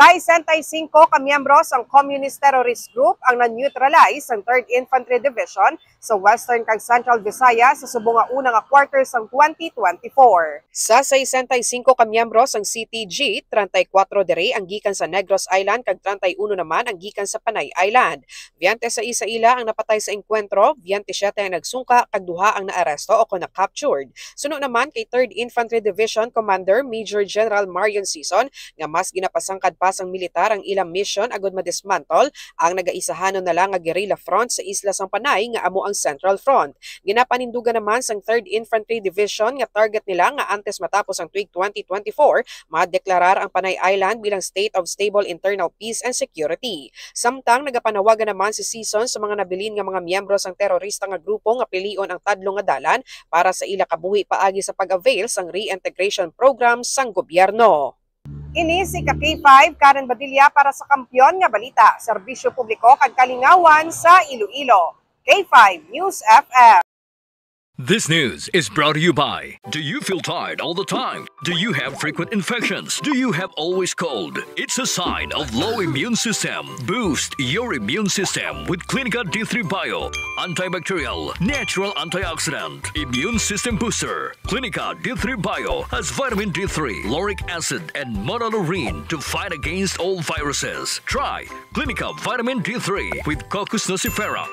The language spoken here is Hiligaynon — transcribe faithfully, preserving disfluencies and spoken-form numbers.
Sesenta y cinco ka miyembro sang Communist Terrorist Group ang na-neutralize sang Third Infantry Division sa Western kag Central Visayas sa subong nga una nga quarter sang twenty twenty-four. Sa sesenta y cinco ka miyembro sang C T G, treinta y cuatro diri ang gikan sa Negros Island kag treinta y uno naman ang gikan sa Panay Island. Biyente sa isa ila ang napatay sa engkwentro, biyente siyete ang nagsungka kag duha ang naaresto o kon na-captured. Suno naman kay Third Infantry Division Commander Major General Marion Sison nga mas ginapasangkad pa sang militar ang ilang misyon agud madismantle ang nagaisahanon na lang nga guerrilla front sa isla sang Panay nga amo ang Central Front. Ginapanindugan naman sang Third Infantry Division nga target nila nga antes matapos ang tuig twenty twenty-four, madeklarar ang Panay Island bilang state of stable internal peace and security. Samtang nagapanawagan naman si Sison sa mga nabilin nga mga miyembro sang terorista nga grupo nga pilion ang tadlong nga dalan para sa ila kabuhi paagi sa pag-avail sang reintegration program sang gobyerno. Ini si ka K five, Karen Badilla para sa Kampiyon nga Balita, Serbisyo Publiko kag Kalingawan sa Iloilo. K five News F M. This news is brought to you by. Do you feel tired all the time? Do you have frequent infections? Do you have always cold? It's a sign of low immune system. Boost your immune system with Clinica D three Bio. Antibacterial, natural antioxidant, immune system booster. Clinica D three Bio has vitamin D three, lauric acid, and monolaurin to fight against all viruses. Try Clinica Vitamin D three with Cocos nucifera.